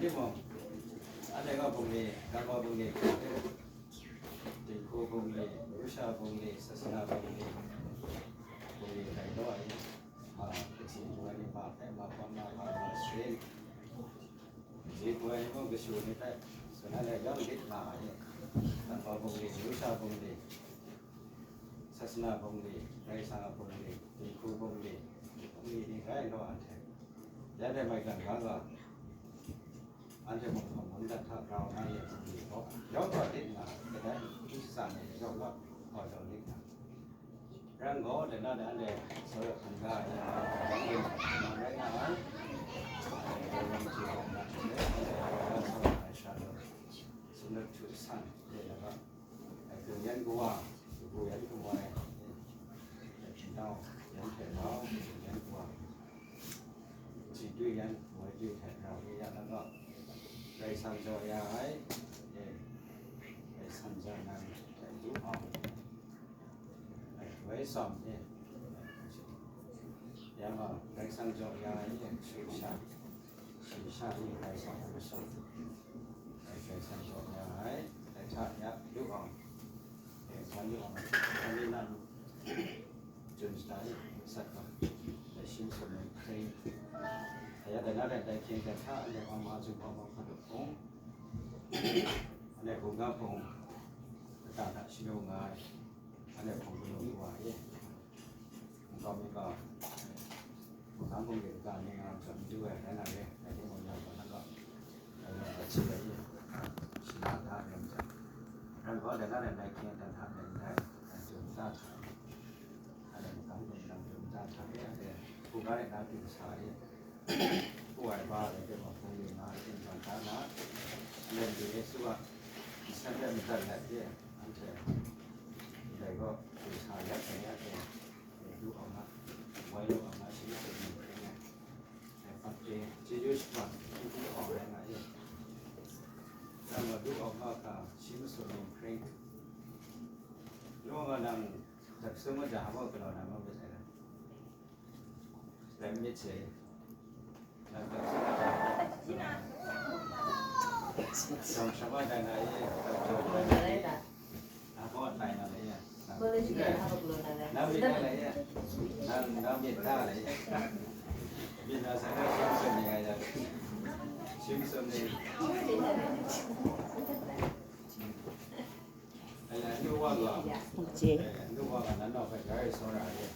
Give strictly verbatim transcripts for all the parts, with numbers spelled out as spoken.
Timung, anhte ga bungli, karma bungli, dinghku bungli, Rusha bungli, sasana bungli, bungli hkrai taw ai, ma, kasi wai ni ma hpe, ma hpawm ma hpa ma sharin, kaji wai ni mung kashu ni hpe, suna le yawng lit nga ai, karma bungli, Rusha bungli, sasana bungli, Karai Kasang a bungli, dinghku bungli, bungli ni rai law anhte, ya dai mai gan ga ga, anhte mung hkawm mun dat hta grau na ye hpung ni gaw, yawng gaw lit nga, kadai n shatsam ai yawng gaw, gaw yawng lit nga. Ran gaw, dai na de anhte tsawra hkungga ai ni a, rai nga ai. Sumrat htu san de laga, ai, hpung yan kawa, kabu yan kamwai, ai, hpindau yan hte rau, hpung yan kawa. Chyi dwi yan, woi dwi hte rau re ya na gaw, Karai Kasang jaw ya ai, e, Karai Kasang jaw nan, hte du hkau, e, woi tsawm e, ya gaw, Karai Kasang jaw ya ai, e, shu sha, shu sha ni Karai Kasang hpe tsawm, Karai Kasang jaw ya ai, dai hta ya du hkau, e, wan du hkau, wan du nan, Jun shata e, sat gaw, dai shi masum ni hkring. Aya dai na len dai hkying dai hta, anhte hpang ma, Hpung hpang ma hkra hpung, anhte hkungga hpung kata hta shanu nga ai, anhte hpung galaw wa e. Hpung kau mi gaw, hpung kang hpung de kaga ni nga hpung n du ai, rai na re, dai ni mung yang gaw, nang gaw, dai ni gaw, shi dai e, shi na da rai myit jang, rai gaw, dai na len dai hkying dai hta len dai, dai jun shata hta. Anhte magam hkum nang dum da hta e, anhte hkungga rai na ting sa e, hku ai ba ai hte mung hpung yu nga ai, ting bang da na, len du e su a, nsen hpe madat let e, anhte ndai gaw ting sa let ai, anhte du awng a, woi lu awng a, shi masum ni hkring ai, dai hpang de chyeju shaban hkring hkring awng rai nga e. Nang gaw du awng nga hkra, shi masum ni hkring, lu nga nang, Dak sum mada hpa galaw na ma myit ai. Rai myit she. Dak sum mada. Shawng shawng wa dai na ye, dak jawng dai na ye. Hpa tai na la ye. Na myit na la ye. Nang, nang myit na la ye. Myit na sa na shim sum ni nga ya. Shim sum ni. Ai, anu wa ga, je. Ai, anu wa ga, nan nau hpe grai tsawra ai.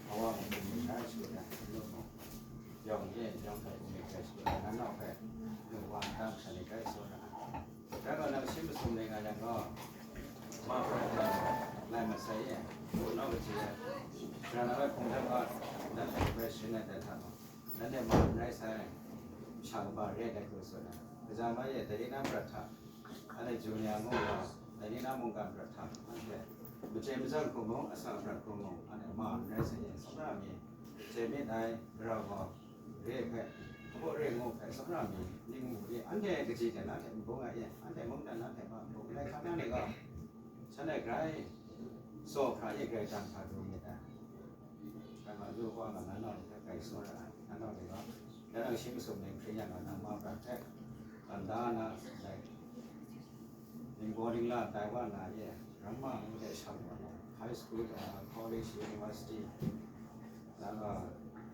Awa mung bungli grai shu ai, anu mung. Yawng ye, yawng hpe bungli grai shu ai, nan nau hpe, anu wa nta masha ni grai tsawra ai. Rai gaw, nang shi masum rai nga yang gaw, ma hpe lai masai ye, wu nau kaji ye, sara na hpe hkungdan wa, dan hpe grai sharin ai dai hta gaw, nanhte ma n rai sai, masha kaba re ai dai hku tsun ai. Gaja ma ye, dai ni na prat hta, Anhte Junior mung gaw, dai ni na mungkan prat hta, anhte machye matsang hku mung, asak aprat hku mung, anhte ma n rai sai ye, tsawmra mi chye myit ai, gara gaw, re hpe, hpaw re ngu hpe, tsawmra mi ning mu re, anhte kaji hte na hte n bung ai ye, anhte mungdan na hte ma n bung ai, hkana ni gaw, shanhte grai tsaw hkra ye, grai tam hkra du myit dai. Rai ma, lu wa nga, nan nau ni hpe grai tsawra ai, nan nau ni gaw, dan nang shi masum ni hkring yang gaw, nang ma prat hpe, kanda na, dai, ningbaw ningla tai wa na ye, ramma ngu de shang wa na, high school, ah, college, university, nang, ah,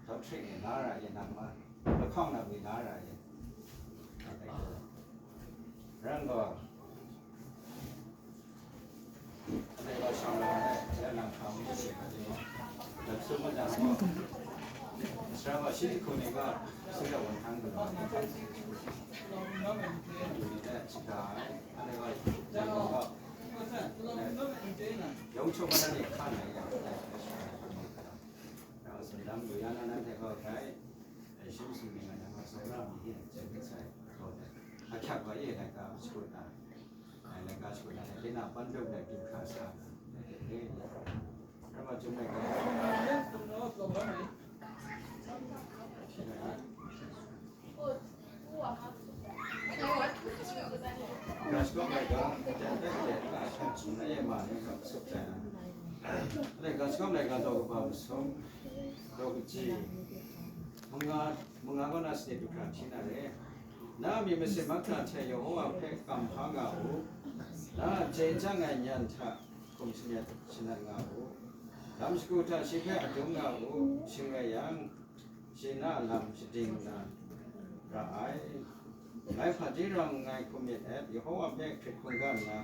doctorate ni la ra ye, nang ma, lahkawng na ni la ra ye. Rai gaw, Anhte gaw shawng la ai, ya nang hkam n chye ai, dai sum mada gaw, sara gaw shi jahku ni gaw, sum ya wunhkang galaw ai, ni hte shaga ai, anhte gaw, dai gaw, yawng hkrum ai ni hkan ai yang, dai hpe shaga ai hkrum ai hkra, nang a sindang lu ya na, nanhte gaw grai, dai shi masum ni nga yang gaw, tsawra mi hte chye myit sai, gaw dai, ahkyak wa ye, laika shakut ai. Ai, laika shakut ai, tinang pandum dai du hkra sa, dai, dai, dai, dai. Rama chyum laika. Laika shakut laika, dai, dai, dai, dai, ma, laika shakut laika, daw kaba masum, daw kaji, manga, manga kaw na sane du hkra hti na re. Na a myit masin mahkra hte Yehova hpe kam hpa nga u. Na a chye chyang ai nyan hta hkum shamyet shanat nga u. Lam shagu hta shi hpe adum nga u. Shing rai yang, shi na a lam shading nna ra ai. Ngai hpaji rawng ngai hkum myit et, Yehova hpe hkrit hkungga nna,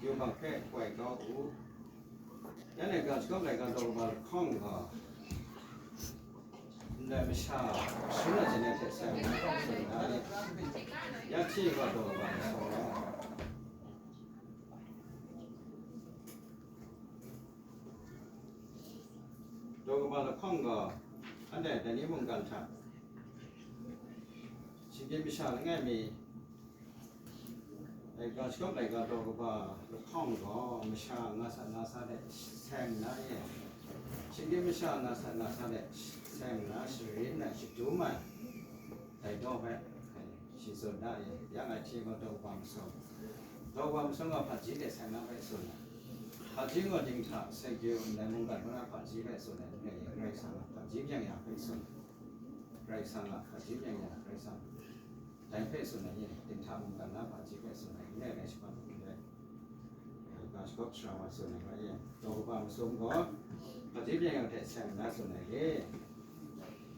yubak hpe goi kau u. Yan e ga shagawp laika daw kaba lahkawng gaw, ndai masha, shangun ai hte seng na, ya hte gaw daw kaba masha. Daw kaba lahkawng gaw, anhte dai ni mungkan hta, shinggyim masha langai mi, laika shagawp laika daw kaba lahkawng gaw, masha nga sa nga sa de seng na ye, shinggyim masha nga sa nga sa de seng na, sharin ai, shadum ai, dai daw hpe, shi tsun da ye, ya ngai hte gaw daw kaba masum. Daw kaba masum gaw hpaji de seng na hpe tsun ai. Hpaji gaw dinghta, seng kyu, ndai mungkan kaw na hpaji hpe tsun ai, n rai ye, Karai Kasang a hpaji byeng ya hpe tsun ai. Karai Kasang a hpaji byeng ya, Karai Kasang dai hpe tsun ai ye, dinghta mungkan na hpaji hpe tsun ai, n rai rai shapan n rai. Ga shagawp sara wa tsun ai wa ye, daw kaba masum gaw, hpaji byeng ya hte seng na tsun ai ye.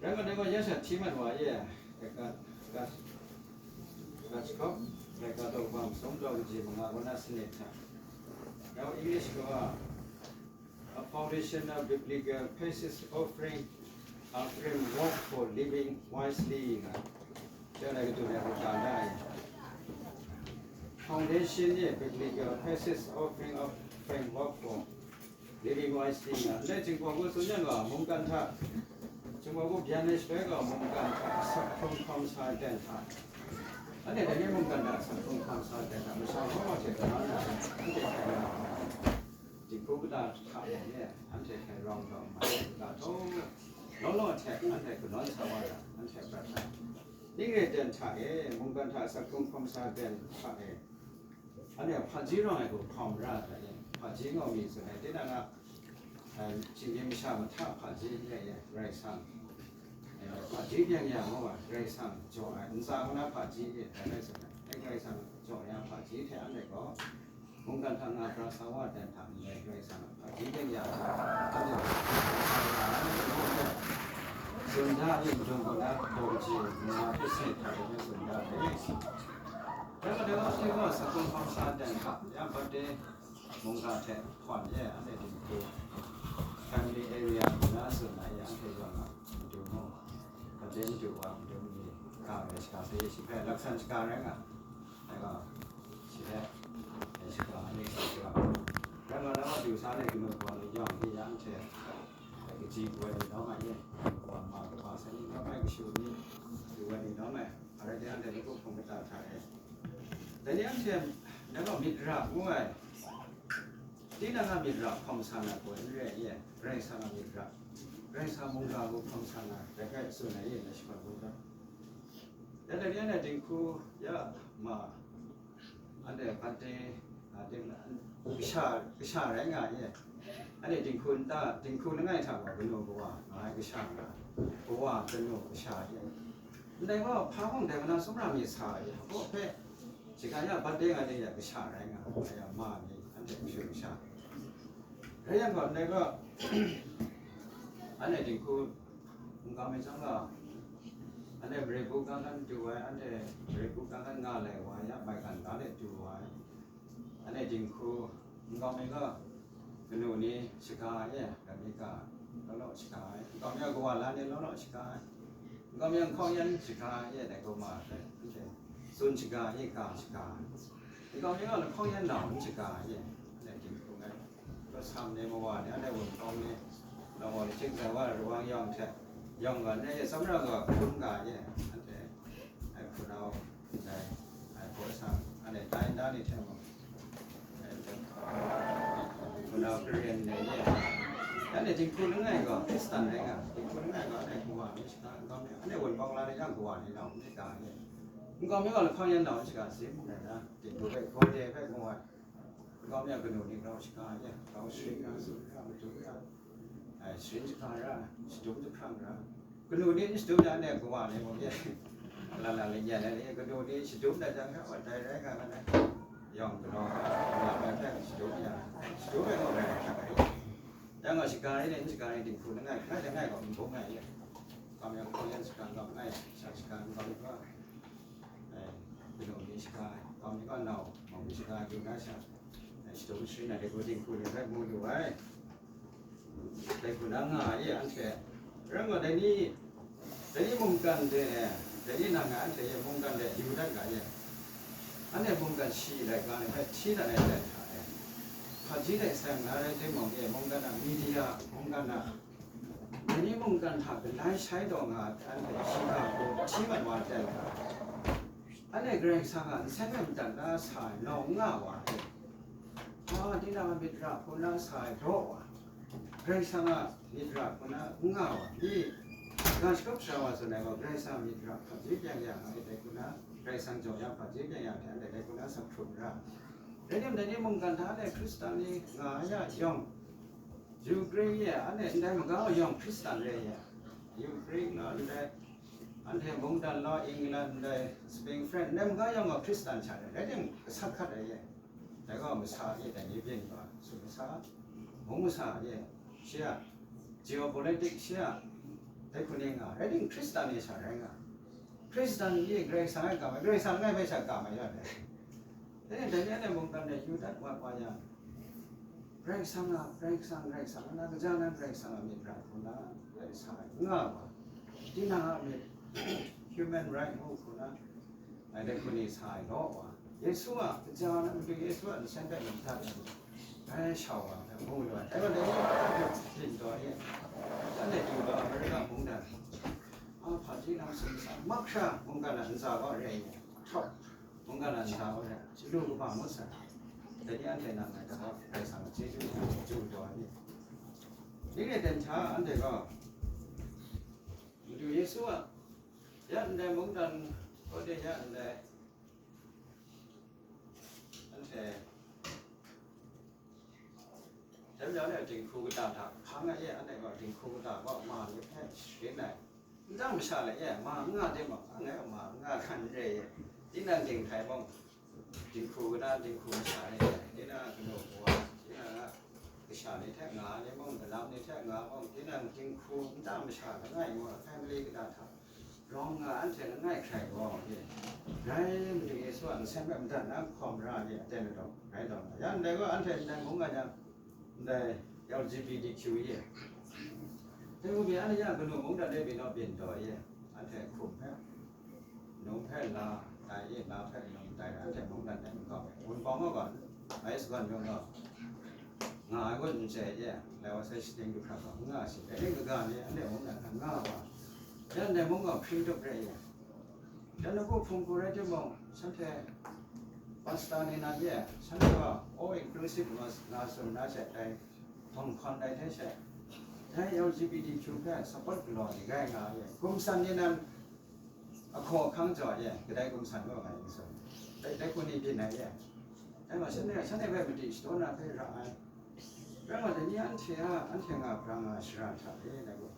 Rai nme, dai gaw, ya sha hti mat wa ye, ga, ga, ga shagawp, laika daw kaba masum daw kaji manga kaw na sanit hta. Yau English gaw, A Foundation of Biblical Faith Offering, a Framework for Living Wisely nga, chyai ai katu de hkrup da ai. Foundation ye Biblical Faith Offering of Framework for Living Wisely nga, ndai Jinghpaw Pu tsun yang gaw, mungkan hta, Jinghpaw Pu byan ai shaloi gaw, mungkan hta asak hkrung hkawm sa ai ten hta, anhte dai ni mungkan hta asak hkrung hkawm sa ai ten hta, masha gaw hte kanawn na, anhte hkrai na, dinghku kata hta mung e, anhte hkrai rawng daw mai, ga htaw, law law hte anhte kanawn sa wa ra, anhte prat ai. Ning re ten hta e, mungkan hta asak hkrung hkawm sa ai ten hta e, anhte hpaji rawng ai hku hkawm ra ai hta e, hpaji ngaw mi tsun ai, tinang a, ai, shinggyim masha mahta hpaji re ai, Karai Kasang, ai, hpaji byeng ya ngu ai, Karai Kasang jaw ai, ntsa ngu na hpaji re ai, Karai Kasang, ai, Karai Kasang jaw ya hpaji hte anhte gaw, mungkan hta nga pra sa wa dan hta n-, Karai Kasang a hpaji byeng ya, anhte tsun da, yin dun gaw na, daw kaji, nna hpe sanit hta e tsun da ai. Dai majaw, anhte gaw asak hkrung hkawm sa dan hta, ya birthday mungga hte hkawn e, anhte dinghku family area nna tsun ai, anhte yawng a madu mung, birthday madu wa madu ni, ga ai shaga hpe shi hpe laksan shaga rai nga, dai gaw, shi hpe, dai shaga, anhte shi shaga, rai nga, na wa du sa ai kanu kawa ni yawng hte ya anhte, dai kaji kawa ni lawm ai, kanu kawa ma kaba sai ni lawm ai, kashu ni, kawa ni lawm ai, arai de anhte lagu hpung kata hta e. Dai ni anhte, dai gaw myit ra ngu ai, tinang a myit ra hkawm sa na gaw n re ai, Karai Kasang a myit ra, Karai Kasang mungga gaw hkawm sa na, dai hpe tsun ai, na shakawn hkrum ga. Dai, dai ni anhte dinghku ya ma, anhte birthday, a, ding, kasha, kasha rai nga ai. Anhte dinghku nta, dinghku langai hta gaw kanu kawa nga ai kasha nga, kawa kanu kasha ye. Ndai gaw hpa mung dai mana sumra myit sa ai, hpa hpe, shaga ya birthday nga ni ya kasha rai nga ai, ya ma ni, anhte kashu kasha. Rai yang gaw, ndai gaw, anhte dinghku, N-, nkau mi chyawm gaw, anhte mare bu gang gang du ai, anhte mare bu gang gang nga lai wa ya, maigan ga let du wa ai. Anhte dinghku, nkau mi gaw, kanu ni shaga ai, ga mi ga, law law shaga ai. Nkau mi gaw, kawa la ni law law shaga ai. Nkau mi gaw, lahkawng yan shaga ai, dai gaw ma ai, anhte tsun shaga ai, ga shaga ai. Nkau mi gaw, lahkawng yan nau n shaga ai, anhte dinghku ngai. Lasam ni, mawa ni, anhte wunpawng ni, lawng wa ni, chying sai wa ai, Rubang yawng hte, yawng gaw, anhte e tsawmra gaw hkrum ga ye, anhte, ai, hpunau, ndai, ai, hpaw sang, anhte tai nta ni hte mung, ai, hpunau Korean ni ye, anhte dinghku langai gaw Khristan rai nga, dinghku langai gaw anhte kawa ni shaga, nkau mi, anhte wunpawng la ni yang kawa ni nau n shaga ye, nkau mi gaw lahkawng yan nau n shaga, sim rai na, dinghku hpe, hkaw de hpe mu ai. Nkau mi a kanu ni grau shaga ya, grau sharin ya, tsun ya, madu ya, ai, sharin shaga ra, shadum jahprang ra. Kanu ni n shadum ya, anhte kawa ni mung ye. Lala lingyan ai ni, kadu ni shadum dat jang hta, dai rai nga ga na, yawng galaw, nga ai hpe shadum ya, shadum ai gaw rai hkrak ai. Yang gaw, shaga ni ning, shaga ni dinghku langai, ngai langai gaw n bung ai ye. Kawm yang hkaw yan shaga gaw ngai, sha shaga gaw ni gaw, eh, kadu ni shaga, kawm ni gaw nau, mawk ni shaga yu na sha, eh, shadum sharin ai dinghku, dinghku ni rai mu lu ai. Dai hku na nga ai anhte. Rai nga, dai ni, dai ni mungkan de, dai ni nang nga anhte e mungkan de yu dat nga ye. Anhte mungkan shi laika ni hpe hti dat ai hte hta e, hpaji hte seng na rai timung e, mungkan a media, mungkan a, dai ni mungkan hta galai shai taw nga ai hpe anhte shiga hku hti mat wa ai hte hta e, anhte Karai Kasang a nsen hpe madat na sa ai, nau n nga wa ai. A, tinang a myit ra hku na sa ai daw wa, Karai Kasang a myit ra hku na n nga wa, i, ga shakap sara wa tsun ai gaw, Karai Kasang a myit ra hpaji byeng ya nga ai dai hku na, Karai Kasang jaw ya hpaji byeng ya hte anhte dai hku na sa hkrum ra. Rai tim, dai ni mungkan hta anhte Hkristan ni nga ya yawng, Ukraine ye, anhte ndai maga wa yawng Hkristan re ye, Ukraine law ndai, anhte mungdan law, England ndai, Spain, France, ndai maga yawng gaw Hkristan sha re, rai tim, gasat hkat ai ye. Dai gaw masa e, dai ni byin gaw, su masa, mung masa e, shi a, geopolitics shi a, dai hku ni nga, rai tim, Hkristan ni sha rai nga. Hkristan ni Karai Kasang e kam ai, Karai Kasang langai hpe sha kam ai rawt ai. Dai ni, dai ni anhte mungkan de yu dat wa wa yang, Karai Kasang a, Karai Kasang, Karai Kasang, na kaja na Karai Kasang a myit ra hku na, Karai Kasang a nga wa, tinang a myit, human right ngu hku na, Ngai dai hku ni sa ai gaw wa, Yesu a kaja na matu, Yesu a nsen hpe madat ai, dai shau wa hpe mu lu ai. Dai wa, dai ni hpe byin taw e, shanhte du ga Amerika mungdan, a, hpaji lam sumsa, mahkra mungkan a ntsa gaw re ai, htawt mungkan a ntsa gaw re ai, chyalu kaba ngut sai, dai ni anhte nang ngai hta gaw Karai Kasang a chyeju du taw ai ni? Ning e ten hta anhte gaw, Madu Yesu a, ya ndai mungdan, kau de ya ndai, anhte, dai majaw, anhte dinghku kata hta hkang ai e, anhte gaw dinghku kata gaw ma ni hpe sharin ai. Nta masha le e, ma n nga de ma, anhte gaw ma n nga hkan n re e, tinang dinghkai mung, dinghku kata, dinghku masha ni, tinang kanu kawa, tinang a kasha ni hte nga ai ni mung, galam ni hte nga mung, tinang dinghku nta masha langai ngu ai family kata hta rawng nga anhte langai hkrai gaw, e, rai Madu Yesu a nsen hpe madat na hkawm ra ai ni aten ladau rai taw nga. Ya ndai gaw, anhte ndai mung nga jang, ndai L G B T Q ye, dai hku pyi, anhte ya kanu mungdan de byin naw byin taw ye, anhte hkum hpe, num hpe la tai ye, la hpe num tai, anhte mungdan de n kau, Wunpawng gaw, ngai sagawn yawng gaw, nga ai kun n chye ye, lai wa sai shaning du hkra gaw, n nga shi, dai ni kaga ni anhte mungdan hpe nga wa, ya ndai mung gaw hpring tup re ye, dan hku hpung hku rai timung, shanhte pastor ni nan ye, shanhte gaw all inclusive nga, nga tsun na she, dai hpawng hkawn dai hte she, dai L G B T Q hpe support galaw ni rai nga ye, gumsan ni nan ahkaw ahkang jaw ye, kadai gumsan gaw ngai n tsun, dai, dai hku ni byin ai ye. Dai gaw, shanhte, shanhte hpe madi shadaw na hpe ra ai. Rai nga, dai ni anhte a, anhte nga pra nga shara hta e, dai gaw,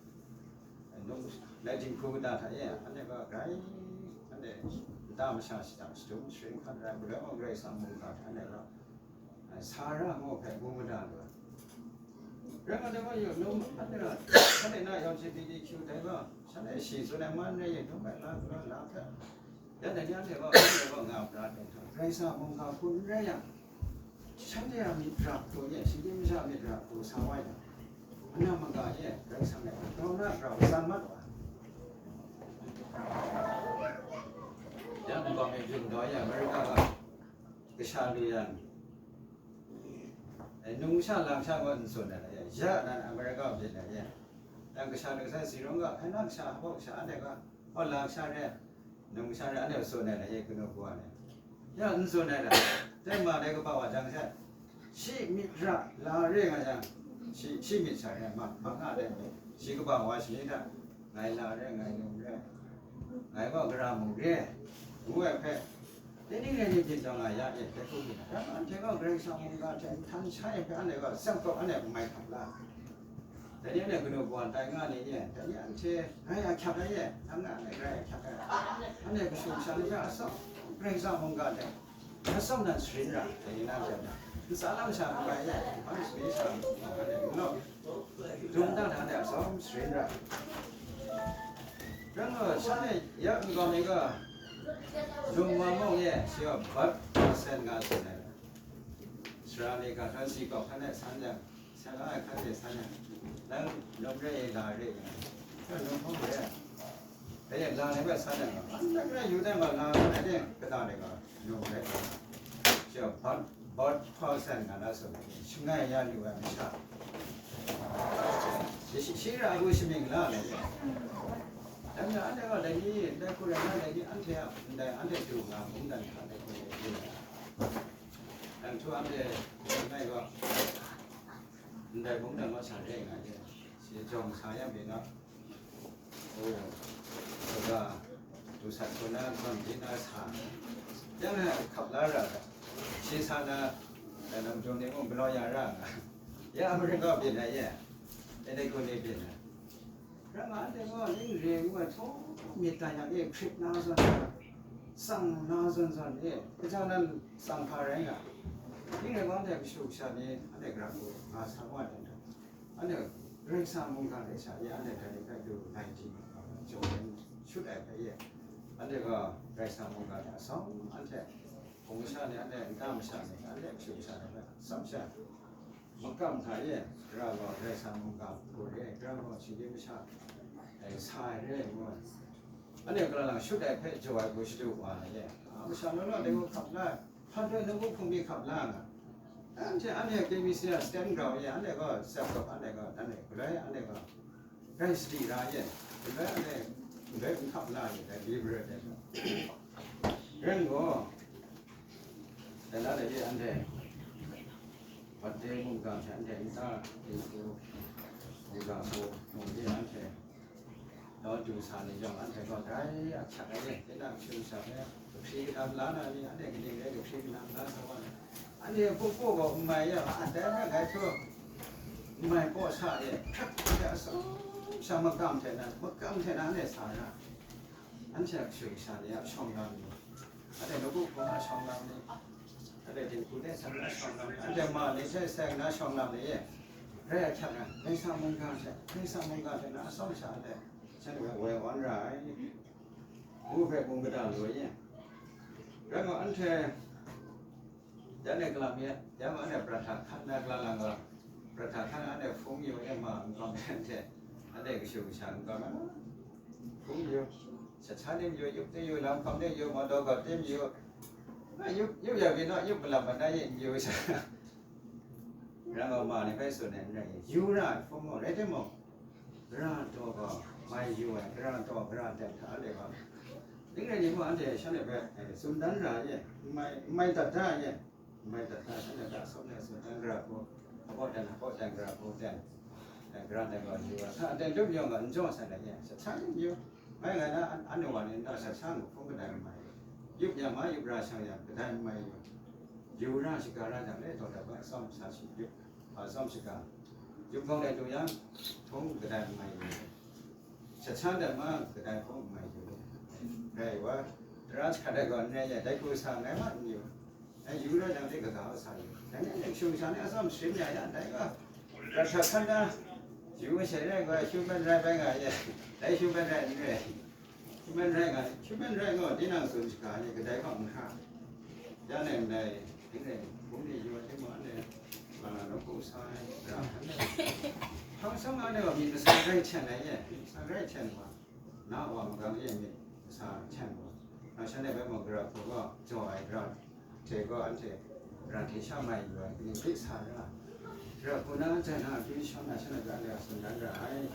num, lai dinghku kata hta e, anhte gaw grai, anhte nta masha shadang shadum sharin hkan rai, Karai Kasang mungga hta anhte gaw, eh, Sara ngu hpe mu mada lu ai. Rai nga, dai gaw, yu, num, anhte gaw, shanhte na L G B T Q dai gaw, shanhte shi tsun ai man rai ye, num ai la, la, la hpe, ya dai ni anhte gaw, anhte gaw nga pra ai hta, Karai Kasang a mungga hku n rai yang, shanhte a myit ra hku ye, shinggyim masha a myit ra hku sa wa yang, anam maga ye, Karai Kasang e grau na grau san mat wa. Ya, ningkawm e byin taw ya, Amerika ga kasha lu yang, eh, nung sha lang sha gaw n tsun ai, ya, ya nan Amerika byin ai, ya. Yang kasha lu sai, si rung ga, hkai na kasha, hpaw kasha, anhte ga, hpaw lang sha re, nung sha re, anhte tsun ai, ya, kanu kawa ni. Ya, n tsun ai da. Dai ma dai kaba wa jang she, shi myit ra la re nga yang, shi, shi myit sha re, ma, ma nga dai myit, shi kaba wa shi da, ngai la re, ngai num re, ngai gaw gara mung re, ngu ai hpe, dai ni rai ni byin taw nga ya e, dai hku myit ra, anhte gaw Karai Kasang mungga hte nhtan shai ai hpe, anhte gaw tsep gaw, anhte mai hkap la. Dai ni anhte kanu kawa tai nga ni ye, dai ni anhte rai ahkyak ai ye, nang nga anhte rai ahkyak ai. Anhte kashu kasha ni hpe atsawm, Karai Kasang mungga hte atsawm nan sharin ra, dai ni na hte na. Ntsa lam sha n rai ye, hpang sharin sha n rai ye, law. Dum dan hta hte atsawm sharin ra. Rai nna, shanhte ya n gaw ni ga, num wa mung ye, shi gaw bat percent nga tsun ai. Sara ni ga hkran si kawk hkan e san jang, sara ai hkan e san jang, nang num re e, la re e, nang num hpawng re ai. Dai e la ni bai san jang, anhte hkra yu dai ma, la ni bai de, kata ni ga, num re e. Shi gaw bat, bat percent nga na tsun ai, shangai ya lu ai masha. Shi, shi, shi ra ai hku shamying la ai. Dan na anhte gaw dai ni, dai hku rai na, dai ni anhte a, ndai anhte du nga mungdan hta dai hku rai du ai. Nang htu anhte ngai gaw, ndai mungdan gaw sa re nga ye. Shi jawng sa yang pyi na, o, kaga, du sat hku na, zawn di na sa, yang e hkap la ra ga, shi sa na, dai lam jawng ni mung galaw ya ra nga, ya America byin ai ye, e dai hku ni byin ai. Rai nga, anhte gaw ning re ngu ai htaw, myit dan yang e hkrit na zawn, tsang na zawn zawn e, kaja nan tsang hpa rai nga. Ning rai gaw, anhte kashu kasha ni, anhte gara hku nga sa wa ai hta, anhte Karai Kasang mungga hte sha e, anhte dai ni hpe du lai di, jaw ai, shut ai hpe e, anhte gaw Karai Kasang mungga hte atsawm, anhte hpung masha ni, anhte nta masha ni, anhte kashu kasha ni hpe atsawm sha. Makam hta e, gara gaw Karai Kasang mungga hku re, gara gaw shinggyim masha, e, sa ai re, ngu ai. Anhte galaw lang shut ai hpe jaw ai hku shadu wa ai e. A masha naw naw dai hku hkap la, hpa hkrai nawku hpung mi hkap la nga. Anhte, anhte K B C a stand grau e, anhte gaw tsep gaw, anhte gaw, anhte galoi, anhte gaw rai sadi ra e, galoi, anhte galoi n hkap la e, dai liberal dai gaw. Rai ngu, dai na dai e anhte, Bate mungga hte anhte nta, Dinghku mungga hku, mung de anhte, daw du sa ni jawng, anhte gaw dai ahkyak ai e, tinang hpyi masha hpe, kahpri kanam la na ni, anhte kaning rai kahpri kanam la sa wa na, anhte hpung hpaw gaw n mai ya, a, dai hpe ngai htu, n mai paw sa e, hkrak hte atsawm sha makam hte nan, makam hte nan e sa ra, anhte a kashu kasha ni a shawng lam ni, anhte nawku hpung a shawng lam ni, anhte dinghku de san na shawng lam ni, anhte ma ni hte seng na shawng lam ni e, rai ahkyak ai, Karai Kasang mungga hte, Karai Kasang mungga hte na atsawm sha anhte, shanhte hpe woi awn ra ai, ngu hpe bung kata lu ai e. Rai nga, anhte, ya ne galam e, ya ma ne prat hta hkan na gala lang ga, prat hta hkan na ne hpung yu e ma n kawm e, anhte, anhte kashu kasha n kawm ai. Hpung yu, sat san ning yu, yup de yu, lam hkam de yu, ma daw gap de yu, a, yup, yup ya byin naw, yup malam mat na yin yu sha. Rai nga, ma ni hpe tsun ai n rai, yu ra ai hpung gaw rai timung, gara taw gaw mai yu ai, gara taw gara dai hta le gaw, ning rai ni mung, anhte shanhte hpe, e, tsun dan ra ai e, n mai, n mai dat da ai e. Mai dat hta shanhte hta atsawm le atsawm dan gara hku, abaw dan abaw dan gara hku dan, eh, gara dan gaw yu ai. Hta dan dum yawng gaw n jaw sai let ye, sat sha n yu. Mai ngai na, an, anhte wa ni nta sat sha n hpung kadai n mai. Yup ya ma, yup ra shang yang, kadai n mai yu. Yu ra shaga ra jang, le taw dat hpa atsawm sa shi yup, atsawm shaga. Yup gaw le du yang, hpung kadai n mai yu. Sat sha dat ma, kadai hpung n mai yu. Rai wa, tara hkrat ai gaw n rai ye, dai hku sa n rai ma n yu. Dai yu rai jang de kaga wa sa yu. Dai ni shung sha ni atsawm sharin ya yang, dai ga, prat hta hkan na, yu masha rai gaw, human right bai nga ye, dai human right n rai. Human right nga, human right gaw, tinang tsun shaga ni, kadai hpang n hkra. Ya nai ndai, ning rai, hpung ni yu ai, ning ma nai, ma na nawku sa ai, ra hkan na. Hpang shawng nga nai gaw, myit masa grai hten ai ye, myit masa grai hten wa. Na wa magang e myit sa hten gaw, nang shanhte bai mung gara hku gaw jaw ai gara hte gaw anhte gara hte sha mai yu ai, kaning hpe sa ai ra? Gara hku na jan na akyu shawng na shanhte hpe anhte a tsun dan ra ai.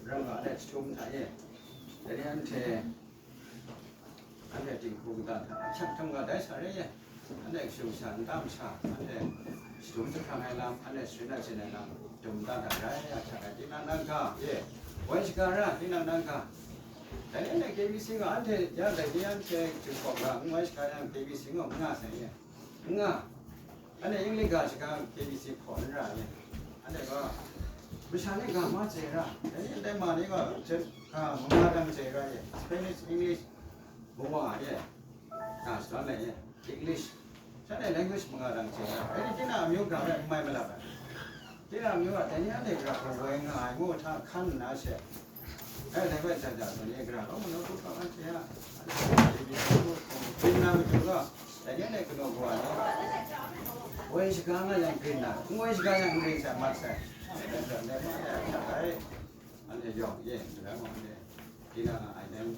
Ram nga ai htum hta e, dai ni anhte Anhte dinghku kata hta ahkyak hkam ga dai sa re ye. Anhte kashu kasha, nta masha, anhte shadum jahprang ai lam, anhte sharin achyin ai lam, dum nta hta rai ahkyak ai, tinang nang ga ye. Woi shaga ra, tinang nang ga. Dai ni anhte K B C gaw, anhte ya dai ni anhte Jinghpaw ga n woi shaga yang K B C gaw n nga sai ye. N nga. Anhte English ga shaga K B C hpaw n ra ye. Anhte gaw, masha ni ga ma chye ra, dai ni ndai ma ni gaw, ga manga dang chye ra ye. Spanish, English, manga ye. Ga shaga lai ye. English. Shanhte language manga dang chye ra. Dai ni tinang amyu ga hpe n mai malap ai. Tinang amyu a, dai ni anhte ga hpe woi nga ai ngu hta hkan nna she. Dai, dai bai, ja, ja, dai ni gara law, manu hkru kau anhte a, anhte a, David hkru kau, Green na matu gaw, dai ni anhte kanu kawa ni, woi shaga nga yang Green na, n woi shaga yang Green sa mat sai. Dai, dai, dai, dai, dai, dai, anhte yawng ye, gara ma anhte, tinang a, ai, dai,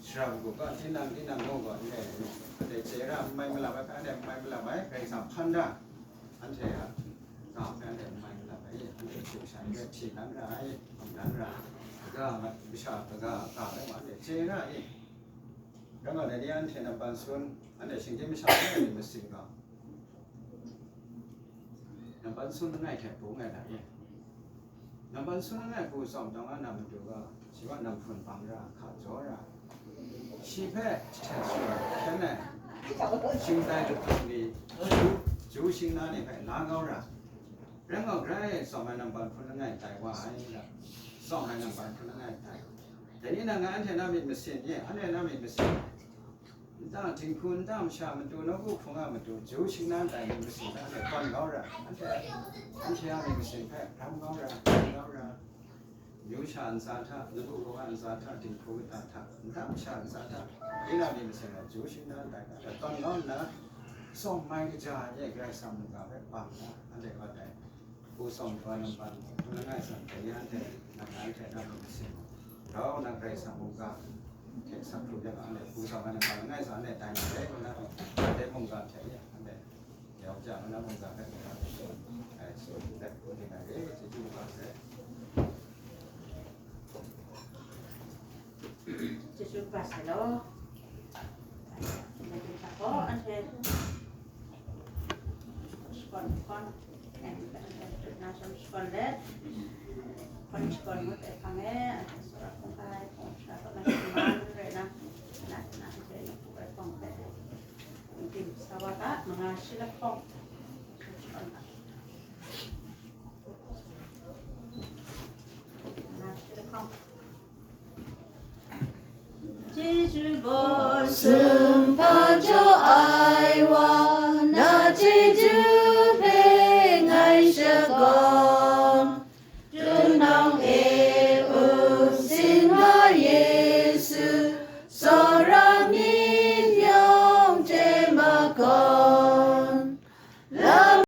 shara matu gaw, tinang, tinang gaw, gaw, anhte, anhte chye ra, n mai malap ai, anhte n mai malap ai, Karai Kasang hpan da. Anhte a ga hpe anhte n mai malap ai, anhte hpyi sha ni hpe hpyi dan ra ai, hpang dan ra ai, kaga masha kaga ga rai wa, anhte chye ra ai. Rai nga, dai ni anhte nampan sun, anhte shinggyim masha ni myit masin gaw, nampan sun langai hte bung ai rai. Nampan sun langai hku tsawm taw nga na matu gaw, shi wa namhpun bang ra, hka jaw ra. Shi hpe jahten shawa hkyen ai, shingtai lup hkrum ni, Ju, Ju shing na ni hpe la kau ra. Rai nga, grai tsawm ai nampan hpun langai tai wa ai, tsawm ai nampan hpun langai tai. Dai ni nang ngai anhte na myit masin ye, anhte na myit masin. Nta dinghku, nta masha matu, nawku hpung a matu, Ju shing na tai myit masin hta anhte tawn kau ra, anhte, anhte a myit masin hpe ram kau ra, ram kau ra. Myu sha ntsa hta, nawku hpung a ntsa hta, dinghku kata hta, nta masha ntsa hta, tinang myit masin rai, Ju shing na tai hta tawn kau nna, tsawm mai kaja e Karai Kasang mungga hpe bang nna, anhte kau dai. Hku tsawm ai nampan hpun langai san, dai ni anhte, nang ngai hte na myit masin, grau nna Karai Kasang mungga hte sa hkrup yang, anhte hku tsawm ai nampan langai san, anhte tai na rai nna, dai mungga hte ya, anhte yau ja nna mungga hpe mungga hte, ai, tsun dat hku ning ai re, chyeju kaba sai. Chyeju kaba sai law. Anhte shakawn, shakawn, na shakawn let, shakawn, shakawn ngut ai hpang e, anhte tsawra hkungga ai hpung sha kaw na shingman rai na, na, na, anhte na hku ai hpang hpe, tim sa wa ga, manga shi lahkawng, shakawn ga. Manga shi lahkawng. Jeju gaw